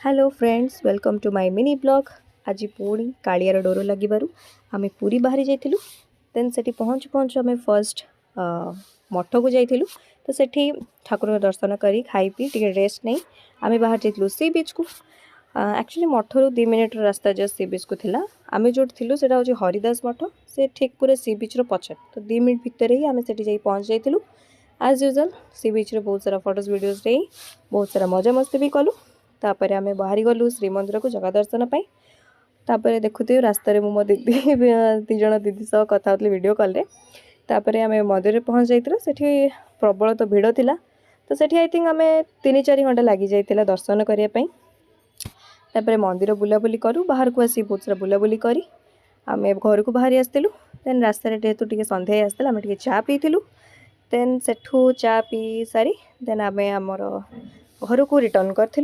Hello friends, welcome to my mini vlog. ଆଜି ପୁଣି କାଳିଆର ଡୋର ଲାଗିବାରୁ ଆମେ ପୁରୀ ବାହାରି ଯାଇଥିଲୁ। ଦେନ୍ ସେଠି ପହଞ୍ଚୁ ପହଞ୍ଚୁ ଆମେ ଫର୍ଷ୍ଟ ମଠକୁ ଯାଇଥିଲୁ। ତ ସେଠି ଠାକୁରଙ୍କ ଦର୍ଶନ କରି, ଖାଇ ପିଇ, ଟିକେ ରେଷ୍ଟ ନେଇ ଆମେ ବାହାରି ଯାଇଥିଲୁ ସି ବିଚ୍କୁ। ଆକ୍ଚୁଆଲି ମଠରୁ 2 ମିନିଟ୍ର ରାସ୍ତା ଜଷ୍ଟ ସି ବିଚ୍କୁ ଥିଲା। ଆମେ ଯେଉଁଠି ଥିଲୁ, ସେଇଟା ହେଉଛି ହରିଦାସ ମଠ। ସେ ଠିକ୍ ପୁରା ସି ବିଚ୍ର ପଛରେ। ତ 2 ମିନିଟ୍ ଭିତରେ ହିଁ ଆମେ ସେଠି ଯାଇ ପହଞ୍ଚି ଯାଇଥିଲୁ। ଆଜ୍ ୟୁଜୁଆଲ୍ ସି ବିଚ୍ରେ ବହୁତ ସାରା ଫଟୋସ୍, ଭିଡ଼ିଓଜ୍ ନେଇ ବହୁତ ସାରା ମଜାମସ୍ତି ବି କଲୁ। ତାପରେ ଆମେ ବାହାରି ଗଲୁ ଶ୍ରୀମନ୍ଦିରକୁ ଜଗା ଦର୍ଶନ ପାଇଁ। ତାପରେ ଦେଖୁଥିବେ, ରାସ୍ତାରେ ମୁଁ ମୋ ଦିଦି, 2 ଜଣ ଦିଦି ସହ କଥା ହେଉଥିଲି ଭିଡ଼ିଓ କଲ୍ରେ। ତାପରେ ଆମେ ମନ୍ଦିରରେ ପହଞ୍ଚି ଯାଇଥିଲୁ। ସେଠି ପ୍ରବଳ ତ ଭିଡ଼ ଥିଲା। ତ ସେଠି I think ଆମେ 3-4 ଘଣ୍ଟା ଲାଗିଯାଇଥିଲା ଦର୍ଶନ କରିବା ପାଇଁ। ତାପରେ ମନ୍ଦିର ବୁଲାବୁଲି କରୁ, ବାହାରକୁ ଆସି ବହୁତ ସାରା ବୁଲାବୁଲି କରି ଆମେ ଘରକୁ ବାହାରି ଆସିଥିଲୁ। ଦେନ୍ ରାସ୍ତାରେ ଯେହେତୁ ଟିକେ ସନ୍ଧ୍ୟା ହେଇ ଆସିଥିଲା, ଆମେ ଟିକେ ଚା ପିଇଥିଲୁ। ଦେନ୍ ସେଠୁ ଚା ପିଇ ସାରି ଦେନ୍ ଆମେ ଆମର ଘରକୁ ରିଟର୍ଣ୍ଣ କରିଥିଲୁ।